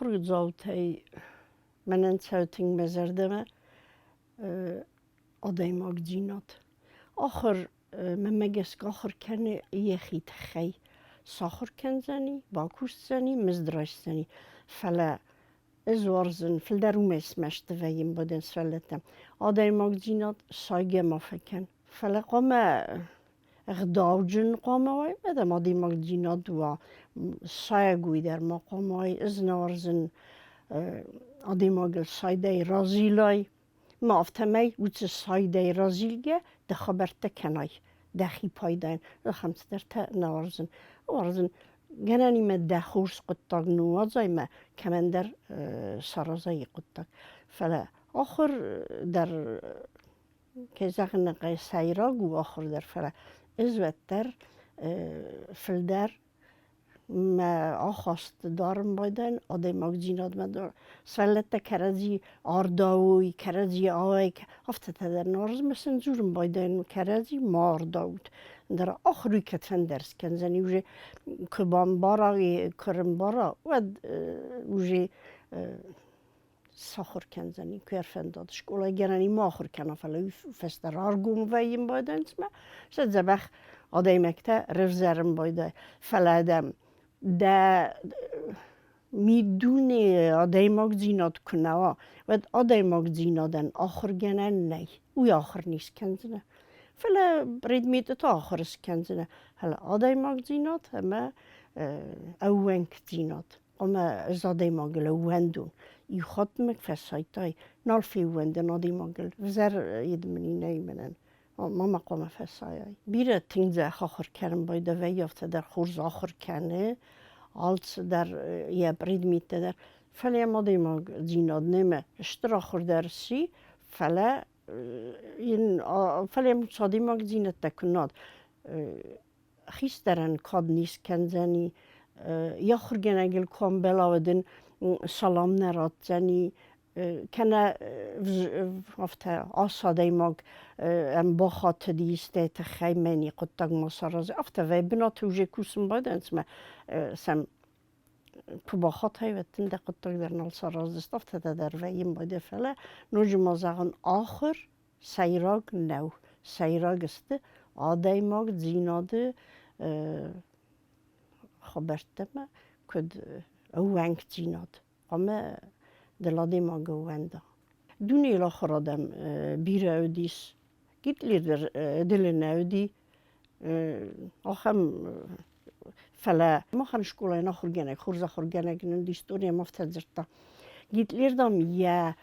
Ахуырдзаутӕй мӕнӕн цӕуы тынг мӕ зӕрдӕмӕ адӕймагдзинад. Ахуыр мӕнмӕ гӕсгӕ ахуыр кӕны йӕхи тыххӕй. Сахуыр кӕндзӕни, бакусдзӕни, мызд райсдзӕни. Фӕлӕ ӕз уарзын, фылдӕр уымӕй смӕсты вӕййын бодӕн сывӕллӕттӕм. Адӕймагдзинад сайгӕ ма фӕкӕн. Фӕлӕ хъуамӕ ӕгъдауджын хъуамӕ уай, адӕм адӕймагдзинад уа, сайӕгой дӕр ма хъуамӕ уай, ӕз нӕ уарзын адӕймагыл сайдӕй разилай. Ма афтӕмӕй уыцы сайдӕй разилгӕ дӕ хабӕрттӕ кӕнай дӕхи пайдайӕн. Ахӕм цыдӕртӕ нӕ уарзын. Уарзын гӕнӕнимӕ дӕ хорз хъуыддаг ныууадзай мӕ кӕмӕндӕр саразай хъуыддаг. Фӕлӕ ахуыр дӕр кӕй зӕгъын ӕй сӕйраг у ахуыр дӕр, фӕлӕ ӕз уӕддӕр фылдӕр мӕ ахаст дарын байдайын адӕймагдзинадмӕ дӕр. Сывӕллӕттӕ кӕрӕдзи ардауой, кӕрӕдзи ауай, афтӕтӕ дӕр нуарзын сын дзурын байдайын, кӕрӕдзи ма ардаут. Ӕндӕр ахуыр уый кӕдфӕндӕр скӕндзӕни, уже куы бамбара, куы рымбара, уӕд уже сахуыр кӕндзӕни, куы ӕрфӕндад скъолайы гӕнӕн ма ахуыр кӕна, фӕлӕ уый фӕстӕ раргом вӕййын байдайынц мӕ сӕ дзӕбӕх адӕймӕгтӕ рывзӕрын байдайы. Фӕлӕ дӕм дӕ миддунейы адӕймагдзинад куы нӕ уа, уӕд адӕймагдзинадӕн ахуыргӕнӕн нӕй. Уый ахуыр не скӕндзынӕ. Фӕлӕ предметы та ахуыр скӕндзынӕ. Фӕлӕ адӕймагдзинад ӕмӕ ӕууӕнкдзинад Ӕмӕ ӕз адӕймагыл ӕууӕндон. Иу хатт мӕ фӕсайдтай, нал феууӕндын адӕймагыл. Взӕр йед мын нӕй мӕнӕн. Ма мӕ хъуамӕ фӕсайай. Бирӕ тынг дзӕх ахуыр кӕнын байдӕ вӕййы, афтӕ дӕр хорз ахуыр кӕны, алцыдӕр йӕ предметтӕ дӕр. Фӕлӕ йӕм адӕймагдзинад немӕ стыр ахуыр дӕр сси, фӕлӕ йын фӕлӕ йӕм адӕймагдзинӕдтӕ куы над хистӕрӕн кад не скӕндзӕни, йӕ ахуыргӕнӕгыл куы амбӕла, уӕд ын салам нӕ ратдзӕни, кӕнӕ афтӕ ас адӕймаг ӕм бахатыди истӕй тыххӕй мӕни хъуыддаг ма саразы, афтӕ вӕй бынаты уже кусын байдайынц мӕ сӕм куы бахатай, уӕд дын дӕ хъуыддаг дӕр нал сараздзысты, афтӕтӕ дӕр вӕййын байдайы, фӕлӕ ноджы ма зӕгъын, ахуыр сӕйраг нӕу. Сӕйраг сты адӕймагдзинады хабӕрттӕмӕ, куыд ӕууӕнкдзинад. Хъуамӕ дыл адӕймаг ӕууӕнда. Дунейыл ахуыр адӕм бирӕ уыдис. Гитлер дӕр ӕдылы нӕ уыди. Ахӕм фӕлӕ махӕн скъолайӕн ахуыргӕнӕг, хорз ахуыргӕнӕг нын историйӕ афтӕ дзырдта. Гитлер, дам, йӕ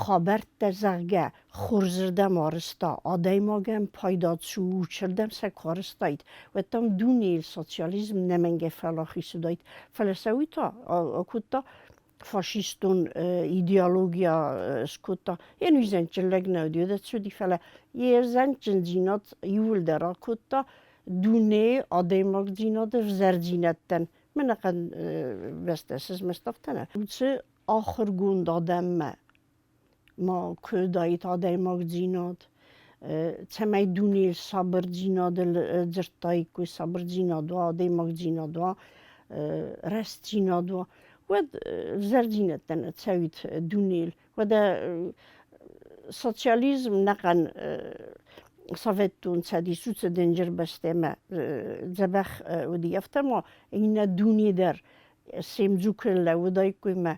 хабӕрттӕ, зӕгъгӕ, хорзырдӕм арызта, адӕймагӕн пайда цы у, уыцырдӕм сӕ куы арызтаид, уӕд, дам, дунейыл социализм нӕмӕнгӕй фӕлахиз уыдаид. Фӕлӕ сӕ уый та акодта фашистон идеология скодта. Йе нуизӕнджын лӕг нӕ уыди, уӕдӕ цы уыди, фӕлӕ йе зӕнджындзинад иууылдӕр акодта дунейы адӕймагдзинады ӕвзӕрдзинӕдтӕн. Мӕнӕхъӕн бӕстӕ сызмӕст афтӕ нӕ. Уыцы ахуыргонд адӕммӕ ма куы уыдаид адӕймагдзинад, цӕмӕй дунейыл сабырдзинадыл дзырдтаиккой, сабырдзинад уа, адӕймагдзинад уа, рӕстдзинад уа, уӕд ӕвзӕрдзинӕдтӕ нӕ цӕуид дунейыл. Уӕдӕ социализм нӕхъӕн Советтон Цӕдис уыцы дынджыр бӕстӕмӕ дзӕбӕх уыди, афтӕ ма иннӕ дуне дӕр се мдзу куы лӕууыдаиккой мӕ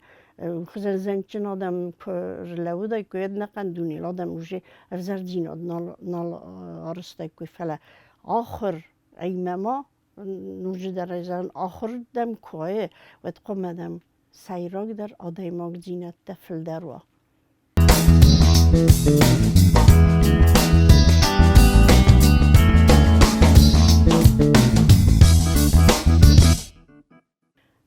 хуызӕн зӕндджын адӕм куы рлӕууыдаиккой, уӕд нӕхъӕн дунейыл адӕм уже ӕвзӕрдзинад нал, нал арызтаиккой. Фӕлӕ ахуыр ӕмӕ ма ноджыдӕр ӕй зӕгъын, ахуыр дӕм куы уа, уӕд хъуамӕ дӕм сӕйрагдӕр адӕймагдзинӕдтӕ фылдӕр уа.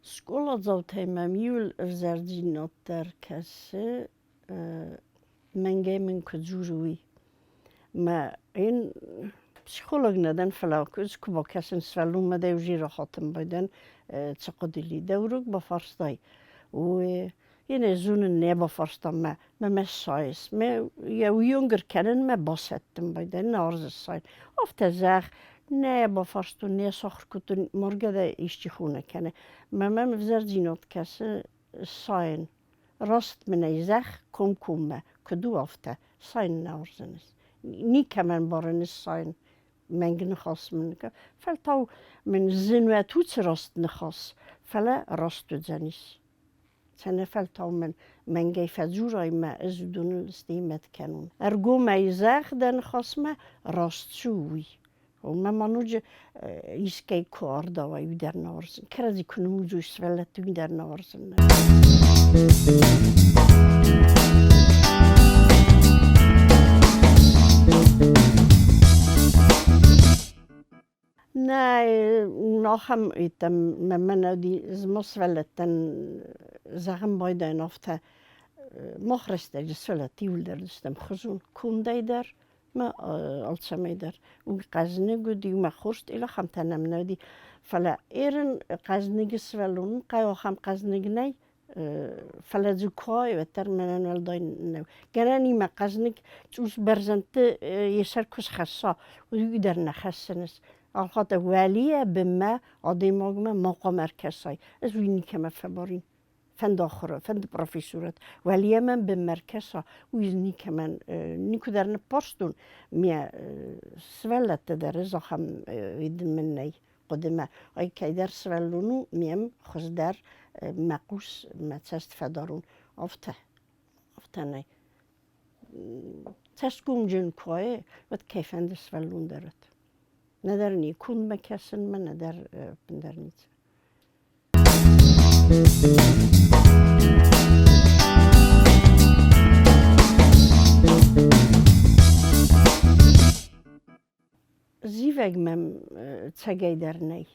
Скъоладзаутӕй мӕм иуыл ӕвзӕрдзинад дӕр кӕсы, мӕнгӕй мын куы дзуры, уый. Мӕ ин психолог нӕ дӕн, фӕлӕ куы бакӕсын сывӕллонмӕ дӕ уже рахатын байдӕн, цы хъуыдыли дӕ урок бафарстай, уый Йе зонын нӕ бафарста мӕ, мӕ мӕ сайыс. Мӕ йӕ уыйонгыр кӕнын мӕ басӕттын байдайын, нӕ арзы сайын. Афтӕ зӕгъ, нӕ йӕ бафарстон, нӕ сахуыр кодтон, маргӕ дӕ исчи хонӕ кӕны. Мӕ мӕм ӕвзӕрдзинад кӕсы. Сайын. Раст мын ӕй зӕгъ комкоммӕ, куыд у афтӕ, сайын нӕ уарзын ӕз. Никӕмӕн барын ӕз сайын, мӕнг ныхас мын фӕлтау мын зын уӕд уыцы раст ныхас, фӕлӕ раст уыдзӕнис. Цӕнӕфӕлтау мын мӕнгӕй фӕдзурай мӕ ӕз уыдоныл стӕй мӕт кӕнон. Ӕргомӕй зӕгъ дӕ ныхасмӕ, раст цы у, уый. Омӕ ма ноджы искӕй куы ардауай, уый дӕр нӕ уарзын. Кӕрӕдзи куы ныуудзой сывӕллӕтты, уый дӕр нӕ уарзын. Нӕ, ахӕм мӕ мӕнӕ ма сывӕллӕттӕн зӕгъын байдайын афтӕ, мах рӕстӕджы сывӕллӕтты иуылдӕр уыдыстӕм хызон кондӕй дӕр мӕ алцӕмӕй дӕр. Уый хъӕзныг уыди, уымӕ хорз ахӕмтӕ нӕм нӕ уыди. Фӕлӕ ерын хъӕзныгы сывӕллон хъӕу ахӕм хъӕзныг нӕй, фӕлӕ дзы куы уай, уӕддӕр мӕнӕн уӕлдай нӕу. Гӕнӕн имӕ хъӕзныг цъус бӕрзӕндты йе сӕр куы схӕсса, уый дӕр нӕ хӕссынц. Алхатт уӕлийӕ бынмӕ адӕймагмӕ ма хъуамӕ ӕркӕсай. Ӕз уый никӕмӕ фӕбарин. Фӕнды ахуыры, фӕнды профессурат. Уӕлийӕ мӕм бынмӕ ӕркӕса, уый никӕмӕн никуыдӕр ныппӕрстон. Ме сывӕллӕтты дӕр ӕз ахӕм мын нӕй хъуыдымӕ. Ай кӕйдӕр сывӕллон у, мем хуыздӕр мӕ хъус, мӕ цӕст фӕдарон. Афтӕ, афтӕ нӕй. Цӕсгомджын куы уай, уӕд кӕйфӕнды сывӕллон дӕр уӕд. Нӕдӕр никуынмӕ кӕсынмӕ, нӕдӕр ӕппындӕр ницы. Зивӕг мӕм цӕгӕй дӕр нӕй.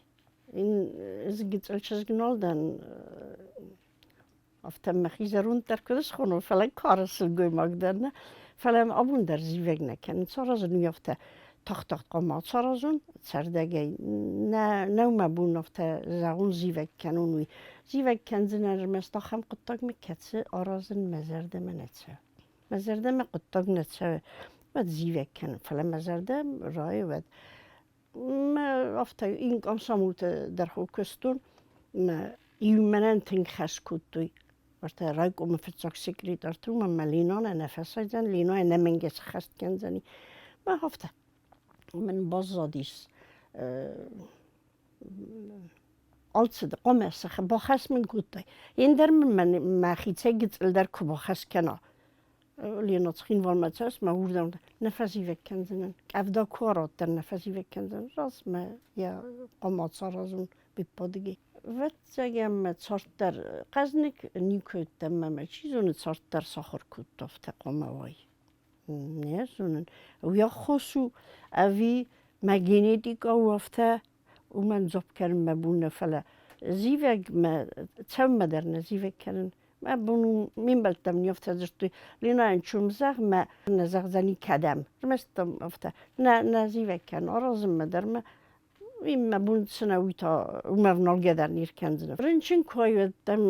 Ӕз гыццыл чызг нал дӕн, афтӕ мӕхи зӕронд дӕр куыд схонон, фӕлӕ кары сылгоймаг дӕр нӕ. Фӕлӕ абон дӕр зивӕг нӕ кӕнын. Саразын уый афтӕ тагъд-тагъд хъуамӕ ацаразон, цӕрдӕгӕй. Нӕ, нӕу мӕ бон афтӕ зӕгъон, зивӕг кӕнон уый. Зивӕг кӕндзынӕн ӕрмӕст ахӕм хъуыддагмӕ, кӕцы аразын мӕ зӕрдӕмӕ нӕ цӕуы. Мӕ зӕрдӕмӕ хъуыддаг нӕ цӕуы, уӕд зивӕг кӕнын, фӕлӕ мӕ зӕрдӕ райы, уӕд мӕ афтӕ комсомолты дӕр куыстон, мӕ иу мӕнӕн тынг хӕс кодтой. Уӕртӕ райкомы фыццаг секретарты уымӕн мӕ Ленонӕ нӕ фӕсайдзӕн, Лено ӕнӕмӕнгӕй сӕххӕст кӕндзӕни. Мӕ афтӕ мын баззадис алцыдӕр хъуамӕ бахӕс мын кодтай. Ӕндӕр мын мӕхицӕй гыццылдӕр куы бахӕс кӕна, Лена Цхинвалмӕ цӕуыс, мӕ уырдӕм нӕ фӕзивӕг кӕндзынӕн. Къӕвда куы уарат дӕр нӕ фӕзивӕг кӕндзӕн. Раз мӕ йӕ хъуамӕ ацаразон виппадыги. Ӕвӕццӕгӕн мӕ цард дӕр хъӕзныг никуы уыдтӕн мӕ мӕ чи зоны цард дӕр сахуыр кодта, афтӕ хъуамӕ уай. Не зонын. Уый аххос у ӕви мӕ генетикӕ у афтӕ, уымӕн дзуапп кӕнын мӕ бон нӕ, фӕлӕ зивӕг мӕ цӕуынмӕ дӕр нӕ зивӕг кӕнын. Мӕ бон у, ме мбӕлттӕ мын афтӕ дзырдтой, Ленайӕн чом зӕгъ, мӕ нӕ зӕгъдзӕни кӕдӕм. Ӕрмӕст афтӕ, нӕ, нӕ зивӕг кӕн, аразынмӕ дӕр мӕ мӕ бон цы нӕ, уый та уымӕ ӕвналгӕ дӕр не ркӕндзынӕ. Рынчын куы уай, уӕд дӕм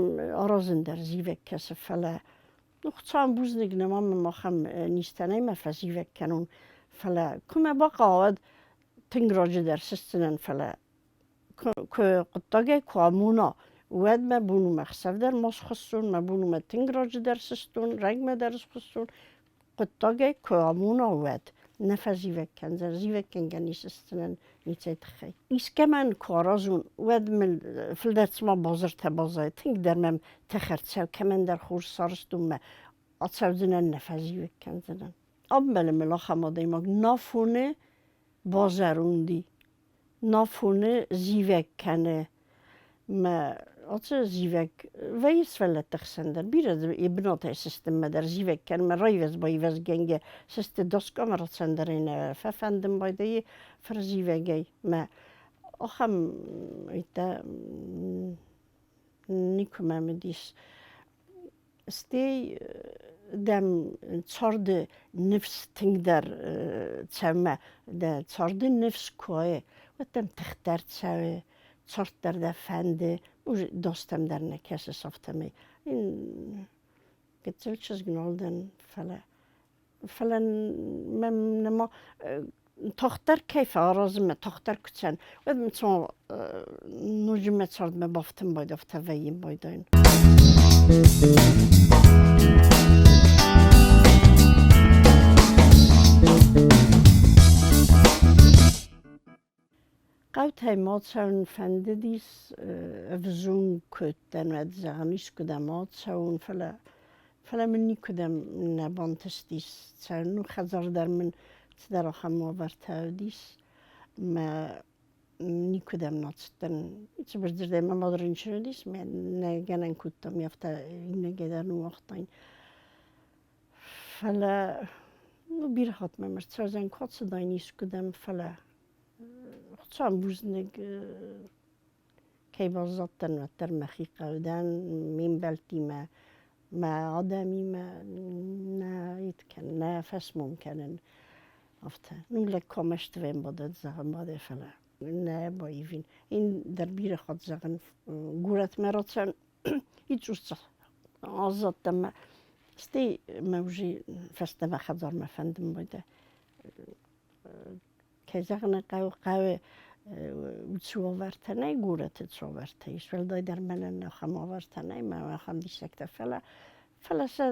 аразын дӕр зивӕг кӕсы, фӕлӕ ну, Хуыцауӕн бузныг, нӕма мӕм ахӕм низтӕ нӕй, мӕ фӕзивӕг кӕнон. Фӕлӕ куы мӕ бахъӕуа, уӕд тынг раджы дӕр сыстдзынӕн, фӕлӕ куы хъуыддагӕй куы амона, уӕд мӕ бон у мӕ хсӕв дӕр ма схуыссон, мӕ бон у мӕ тынг раджы дӕр сыстон, рӕгмӕ дӕр схуыссон. Хъуыддагӕй куы амона, уӕд нӕ фӕзивӕг кӕндзӕн, зивӕг кӕнгӕ не сыстдзынӕн ницӕй тыххӕй. Искӕмӕн куы аразон, уӕд мыл фылдӕр цыма базыртӕ баззайы, тынгдӕр мӕм тых ӕрцӕуы, кӕмӕндӕр хорз сарӕзтон мӕ ацӕудзынӕн, нӕ фӕзивӕг кӕндзынӕн. Ӕмбӕлы мыл ахӕм адӕймаг, нафоны базӕронди, нафоны зивӕг кӕны. Мӕ ацы зивӕг вӕййы сывӕллӕтты хсӕн дӕр. Бирӕ дзы йӕ бынатӕй сыстынмӕ дӕр зивӕг кӕны, мӕ райвӕз-байвӕзгӕнгӕ сысты доскъамӕ рацӕндӕрӕй нӕ фӕфӕндын байдайы фырзивӕгӕй. Мӕ ахӕм уыдтӕ никуы мӕм уыдис. Стӕй дӕм царды ныфс тынгдӕр цӕмӕ дӕ царды ныфс куы уай, уӕд дӕм тых дӕр цӕуы, цард дӕр дӕ фӕнды, достӕм дӕр нӕ кӕсыс афтӕмӕй. Гыццыл чызг нал дӕн, фӕлӕ фӕлӕ мӕм нӕма. Тагъддӕр кӕй фӕаразын мӕ тагъддӕр куы цӕн, уӕд мын цыма ноджы мӕ цардмӕ бафтын байдайы, афтӕ вӕййын байдайын. Хъӕутӕй ма цӕуын фӕндыдис, ӕвзонг куы уыдтӕн, уӕд зӕгъын, искуыдӕм ацӕуон, фӕлӕ фӕлӕ мын никуыдӕм нӕ бантыстис цӕуын. Ну, хӕдзар дӕр мын цыдӕр ахӕм уавӕртӕ уыдис, мӕ никуыдӕм нӕ цыдтӕн. Цыбыр дзырдӕй мӕ мад рынчын уыдис, мӕ нӕ гӕнӕн кодтам, афтӕ иннӕгӕй дӕр ныууагътаин. Фӕлӕ ну, бирӕ хатт мӕм ӕрцӕудзӕн, куы ацыдаин искуыдӕм, фӕлӕ Хуыцауӕн бузныг, кӕй баззадтӕн, уӕддӕр мӕхи хъӕу дӕн, ме мбӕлттимӕ, мӕ адӕмимӕ нӕ нӕ фӕсмон кӕнын. Афтӕ. Ну, лӕг комӕсты фембӕлд, зӕгъын баде, фӕлӕ нӕ баивин. Ин дӕр бирӕ хатт зӕгъын, горӕтмӕ рацӕуын ицъус аззадтӕн мӕ. Стӕй мӕ уже фӕстӕмӕ хӕдзармӕ фӕндын байдӕ. Кӕй зӕгъын ӕй хъӕуы, хъӕуы уыцы уавӕртӕ нӕй, горӕты цы уавӕртӕ ис, уӕлдайдӕр мӕнӕн ахӕм уавӕртӕ нӕй, мӕ ахӕм диссӕгтӕ, фӕлӕ, фӕлӕ сӕ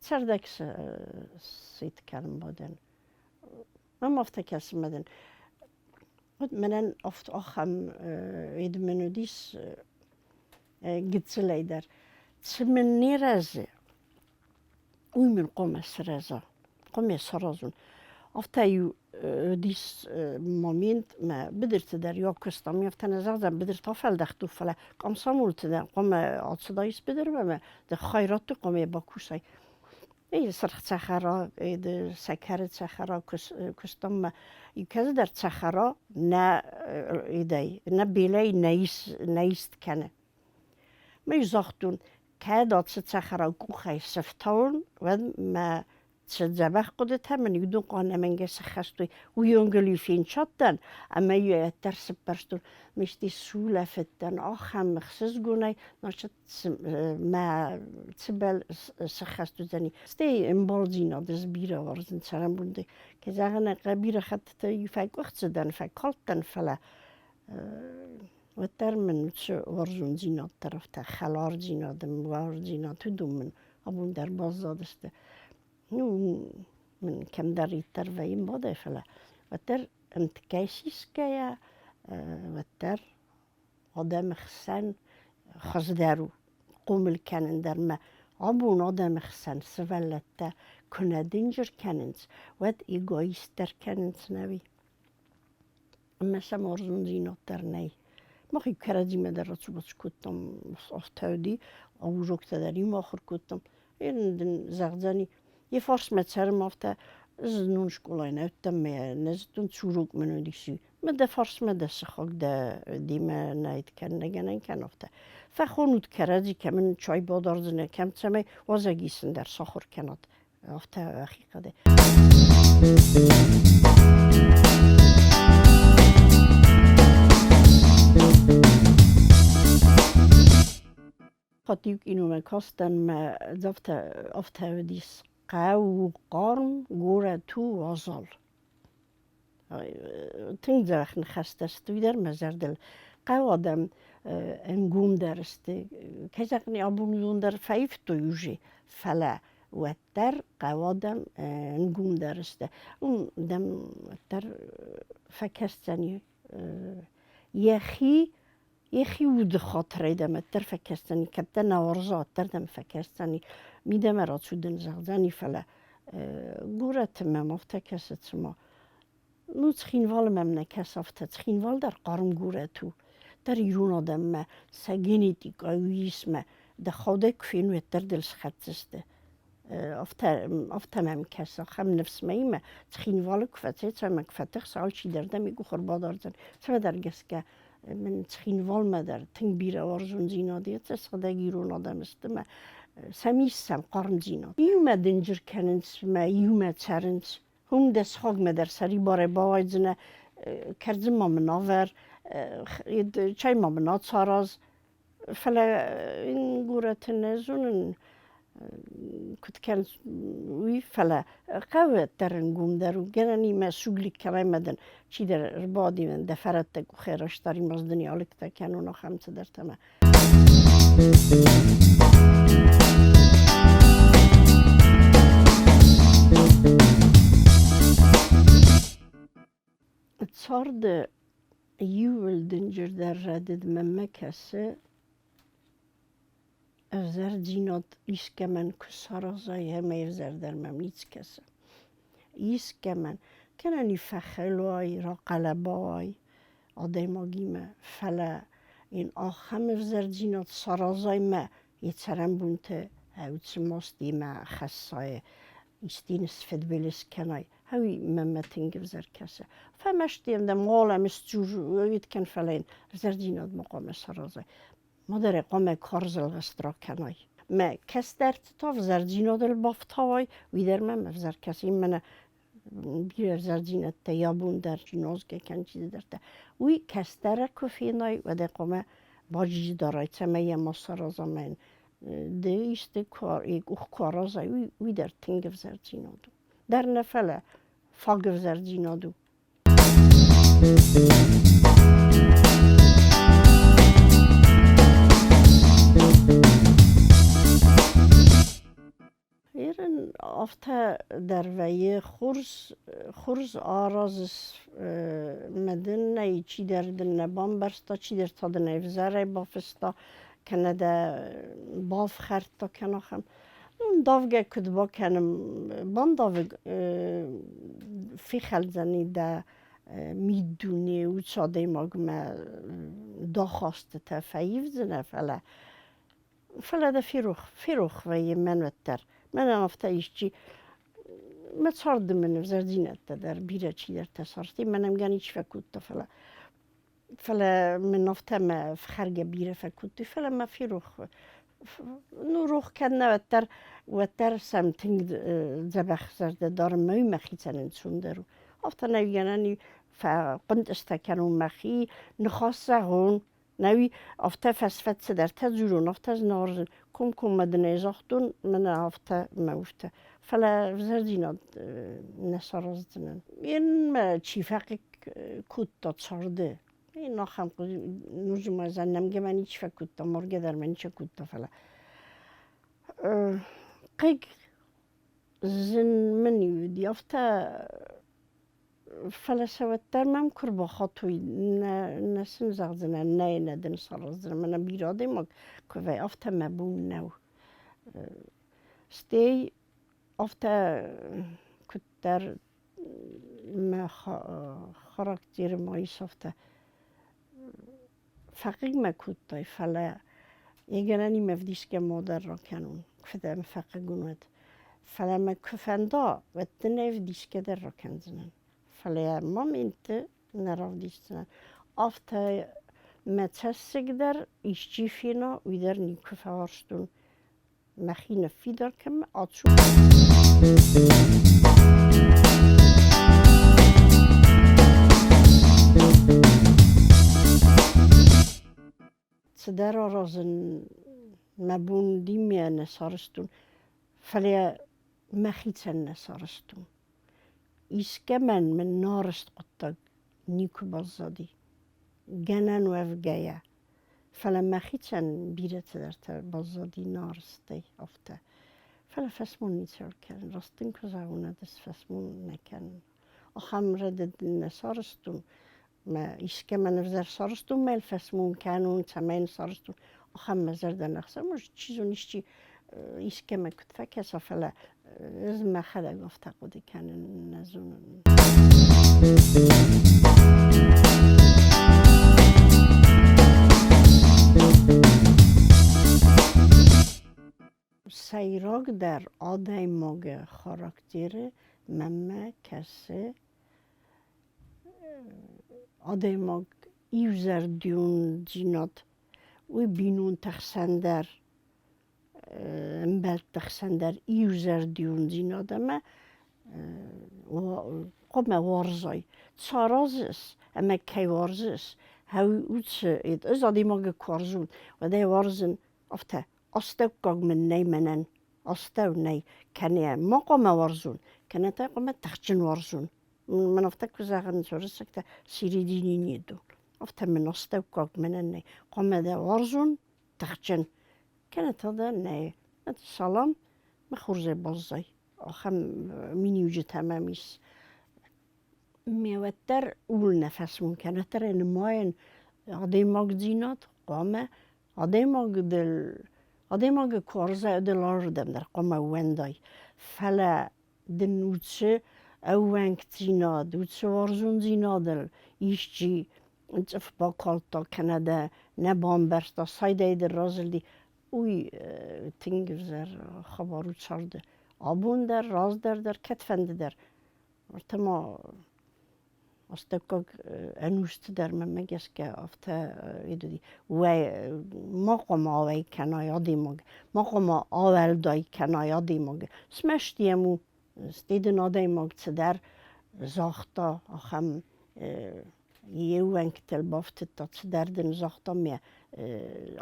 цӕрдӕг сыт кӕнын бадӕн. Мӕм афтӕ кӕсы мӕдӕн. Уӕд мӕнӕн oft ахӕм мын уыдис гыццылӕй дӕр. Цы мын не рӕзы, уый мын хъуамӕ сырӕза, хъуамӕ саразон. Афтӕ-иу уыдис момент, мӕ быдырты дӕр иу куыстам, афтӕ нӕ зӕгъдзӕн, быдырты афӕлдӕхт у, фӕлӕ комсомолты дӕр хъуамӕ ацыдаис быдырмӕ ӕмӕ ды хайрӕтты хъуамӕ бакусай. И сырх цӕхӕра, и сӕкӕры цӕхӕра куыстам мӕ кӕцыдӕр цӕхӕра нӕ идӕй, нӕ белӕй нӕ ис, нӕ ист кӕны. Мӕ загътон, кӕд ацы цӕхӕра къухӕй сӕфтауон, уӕд мӕ цы дзӕбӕх хъуыдытӕ мын уыдон хъуамӕ сӕххӕст уой. Уыйонгыл-иу фенчадтӕн ӕмӕ-иу ӕддӕр сыппӕрстон. Мисти сулӕфыдтӕн ахӕм ӕхсызгонӕй, значит, мӕ цыбӕл сӕххӕст уыдзӕни. Стӕй ӕмбалдзинад ӕз бирӕ уарзын цӕрӕнбонты. Кӕй зӕгъын ӕй хъӕуы, бирӕ хӕттыты фӕкъуыхцы дӕн, фӕкалдтӕн, фӕлӕ уӕддӕр мын уыцы уарзондзинад дӕр афтӕ хӕлардзинад ӕмӕ уарзондзинад уыдон мын абон дӕр баззадысты. Ну, мын кӕмдӕриддӕр вӕййын бадӕй, фӕлӕ уӕддӕр ӕмткӕй сисгӕйӕ, уӕддӕр адӕмы хсӕн хуыздӕр у хъомыл кӕнын дӕр мӕ абон адӕмы хсӕн сывӕллӕттӕ куы нӕ дынджыр кӕнынц, уӕд эгоист дӕр кӕнынц нӕуи. Ӕмӕ сӕм уарзондзинад дӕр нӕй. Мах кӕрӕдзимӕ дӕр рацу-бацу кодтам, афтӕ уыди, уроктӕ дӕр иумӕ ахуыр кодтам. Дын зӕгъдзӕни, йӕ фарсмӕ цӕрӕм афтӕ, ӕз знон скъолайы нӕ уыдтӕн, мӕ нӕ зыдтон, цы урок мын уыдис, уый. Мӕ дӕ фарсмӕ дӕ сыхаг дӕ демӕ нӕйт кӕн, нӕ гӕнӕн кӕн афтӕ. Фӕхонут кӕрӕдзи, кӕм ын чай бадардзынӕ, кӕм цӕмӕй уазӕг исын дӕр сахуыр кӕнат. Афтӕ хихъӕды. Хатт-иу киномӕ кастӕн мӕ афтӕ, афтӕ уыдис хъӕу у хъарм, горӕт у уазал. Тынг дзӕбӕх ныхӕстӕ сты, уый дӕр мӕ зӕрдыл. Хъӕуы адӕм ӕнгомдӕр сты. Кӕй зӕгъын ӕй, абон уыдон дӕр фӕивтой уже, фӕлӕ уӕддӕр хъӕуы адӕм ӕнгомдӕр сты. Уым дӕм уӕддӕр фӕкӕсдзӕни йӕхи йӕхи уды хатырӕй дӕм ӕддӕр фӕкӕсдзӕни, кӕд дӕ нӕ уарза, уӕддӕр дӕм фӕкӕсдзӕни, мидӕмӕ рацу дын зӕгъдзӕни, фӕлӕ горӕты мӕм афтӕ кӕсы, цыма ну, Цхинвалы мӕм нӕ кӕсы афтӕ. Цхинвал дӕр хъарм горӕт у. Дӕр ирон адӕммӕ сӕ генетикӕ уисмӕ дӕхӕдӕг куы фен, уӕддӕр дыл схӕцдзысты. Афтӕ, афтӕ мӕм кӕсы, ахӕм ныфс мӕ Цхинвалы куы фӕцӕйцӕуа ӕмӕ куы фӕтыхса, алчидӕр дӕм йӕ къух ӕрбадардзӕн. Цӕмӕдӕр гӕсгӕ мын Цхинвалмӕ дӕр тынг бирӕ уарзондзинад ис, сыгъдӕг ирон адӕм сты мӕ сӕм ис сӕм хъармдзинад. Иумӕ дынджыр кӕнынц мӕ иумӕ цӕрынц. Уым дӕ сыхагмӕ дӕр сӕрибарӕй бауайдзынӕ, кӕрдзын ма мын авӕр, чай ма мын ацараз. Фӕлӕ горӕты нӕ зонын. Куыд кӕныс, уый, фӕлӕ хъӕуы дӕр ӕнгомдӕр у. Гӕнӕнимӕ суглик кӕмӕй дын чидӕр ӕрбадивӕн дӕ фӕрӕттӕ къухӕй растаримӕ дын алыгтӕ кӕнон ахӕм цыдӕртӕ мӕ. Царды иууыл дынджырдӕр рӕдыд мӕнмӕ кӕсы, ӕвзӕрдзинад искӕмӕн куы саразай, ӕмӕ ӕвзӕрдӕр мӕм ницы кӕсы. Искӕмӕн, кӕнӕ ни фӕхӕлой, рахъӕлӕба уай адӕймагимӕ, фӕлӕ йын ахӕм ӕвзӕрдзинад саразай мӕ йӕ цӕрӕнбонты уыцы маст йемӕ хӕссай, исты йын сфыдбылыз кӕнай, уый мӕнмӕ тынг ӕвзӕр кӕсы. Фӕмӕсты йӕм дӕ мол ӕмӕ сдзур, уый кӕн, фӕлӕ йын ӕвзӕрдзинад ма хъуамӕ саразай. Мадӕр хъуамӕ карз ӕлгъыст ракӕнай. Мӕ кӕстӕрты та ӕвзӕрдзинадыл бафтауай, уый дӕр мӕм ӕвзӕр кӕсы. Мӕнӕ бирӕ ӕвзӕрдзинӕдтӕ йӕ бон дӕр чи нозгӕ кӕн, чидӕртӕ. Уый кӕстӕры куы фенай, уӕд ӕй хъуамӕ баджиджы дарай, цӕмӕй йӕ ма сараза мӕн. Ды исты куы къух куы аразай, уый дӕр тынг ӕвзӕрдзинад у. Дӕр нӕ фӕлӕ фаг ӕвзӕрдзинад у. Ерын афтӕ дӕр вӕййы, хорз, хорз аразыс мӕ дын нӕй, чидӕр дын нӕ бамбӕрста, чидӕр та дын ӕвзӕрӕй бафыста, кӕнӕ дӕ бафхӕрдта, кӕнӕ ахӕм. Ну, давгӕ куыд бакӕнӕм, бандавӕг фехӕлдзӕни дӕ миддуне, уыцы адӕймагмӕ дахастытӕ фӕивдзынӕ, фӕлӕ дӕ ферох вӕййы мӕн уӕддӕр. Мӕнӕн афтӕ исчи мӕ царды мын ӕвзӕрдзинӕдтӕ дӕр бирӕ чидӕртӕ сарӕзтой, мӕнӕн ничи фӕкодта, фӕлӕ мын афтӕ мӕ фхӕргӕ бирӕ фӕкодтой, фӕлӕ мӕ ферох, ну, рох кӕд нӕ, уӕддӕр сӕм тынг дзӕбӕх зӕрдӕ дарын, мӕ уый мӕхицӕн ӕнцондӕр у. Афтӕ нӕ гӕнӕн и фӕхъуынтъызтӕ кӕнон мӕхи, ныхас зӕгъон, нӕуи афтӕ фӕсфӕд цыдӕртӕ дзурон, афтӕ зынаргъ комкоммӕ дын ӕй загътон, мӕнӕ афтӕ мӕ уфтӕ. Фӕлӕ ӕвзӕрдзинад нӕ сараздзынӕн. Мӕ чи фӕхъыг кодта царды, ахӕм ноджы ма нӕмгӕ мӕ ничи фӕкодта, маргӕ дӕр мӕ ничи кодта, фӕлӕ хъыг зын мын уыди, афтӕ. Фӕлӕ сӕ уӕддӕр мӕм куы рбахатой, нӕ сын зӕгъдзынӕн, нӕ нӕ дын сараздзынӕн, мӕнӕ бирӕ адӕймаг куы вӕййы, афтӕ мӕ бон нӕу. Стӕй афтӕ куыддӕр мӕ характеры ма ис афтӕ фӕхъыг мӕ кодтай, фӕлӕ йӕ гӕнӕнимӕ ӕвдисгӕ ма дӕр ракӕнон, куы дӕм фӕхъыг уон, уӕд. Фӕлӕ мӕ куы фӕнда, уӕд дын ӕй ӕвдисгӕ дӕр ракӕндзынӕн. Фӕлӕ йӕ моменты нӕ равдисдзынӕн. Афтӕ мӕ цӕссыг дӕр исчи фена, уый дӕр никуы фӕуарзтон. Мӕхи ныффидар кӕм ацу. Цыдӕр аразын мӕ бон димӕ нӕ сарӕзтон, фӕлӕ мӕхицӕн нӕ сарӕзтон. Искӕмӕн мын нарӕзт хъуыддаг никуы баззади, гӕнӕн уӕвгӕйӕ. Фӕлӕ мӕхицӕн бирӕ цыдӕртӕ баззади нарӕзтӕй афтӕ. Фӕлӕ фӕсмон ницӕуыл кӕнын, раст дын куы зӕгъон, ӕз фӕсмон нӕ кӕнын. Ахӕм рӕдыд нӕ сарӕзтон, мӕ искӕмӕн ӕвзӕр сарӕзтон, мӕ фӕсмон кӕнон, цӕмӕй сарӕзтон, ахӕм мӕ зӕрдӕ нӕ хсӕн. Может, чи зоны, исчи искӕмӕ куыд фӕкӕса, фӕлӕ ӕз мӕхӕдӕг афтӕ хъуыды кӕнын нӕ зонын. Сӕйрагдӕр адӕймаджы характеры мӕнмӕ кӕсы адӕймаг иузӕрдиондзинад, уый бинонты хсӕн дӕр, ӕмбӕлтты хсӕн дӕр иузӕрдиондзинад ӕмӕ хъуамӕ уарзай. Цы аразыс ӕмӕ кӕй уарзыс, уыцы ӕз адӕймаджы куы уарзон, уӕд ӕй уарзын афтӕ. Астӕуккаг мын нӕй мӕнӕн. Астӕу нӕй, кӕнӕ ма хъуамӕ уарзон, кӕнӕ та хъуамӕ тыхджын уарзон. Мӕн афтӕ куы зӕгъынц уырыссӕгтӕ, середине нету. Афтӕ мын астӕуккаг мӕнӕн нӕй. Хъуамӕ дӕ уарзон, тыхджын. Кӕнӕ та дӕ нӕй. Салам, мӕ хорзӕй баззай. Ахӕм миниуджытӕ мӕм ис. Ме уӕддӕр ууыл нӕ фӕсмон кӕнӕ дӕр нымайын адӕймагдзинад хъуамӕ адӕймаг дыл адӕймагы куы ӕрзайа дыл ардӕм дӕр хъуамӕ ууӕндай. Фӕлӕ дын уыцы ӕууӕнкдзинад, уыцы уарзондзинадыл исчи цъыф бакалдта кӕнӕ дӕ нӕ бамбӕрста, сайдӕй дын разылди, уый тынг ӕвзӕр хабар у царды. Абон дӕр, раздӕр дӕр, кӕдфӕнды дӕр. Ӕртӕ ма астӕуккаг ӕнусты дӕр мӕнмӕ гӕсгӕ афтӕ уыди. Уӕй, ма хъуамӕ ауӕй кӕнай адӕймаг, ма хъуамӕ ауӕлдай кӕнай адӕймагы. Смӕсты йӕм у, стӕй дын адӕймаг цыдӕр загъта, ахӕм йе уӕнгтыл бафтыдта, цыдӕр дын загъта, ме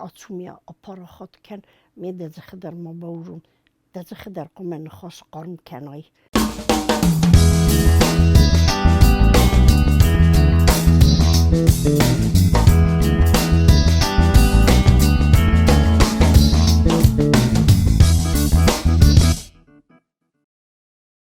ацу ме апарахат кӕн, ме дӕ дзыхы дӕр ма бауром. Дӕ дзыхы дӕр хъуамӕ ныхас хъарм кӕнай.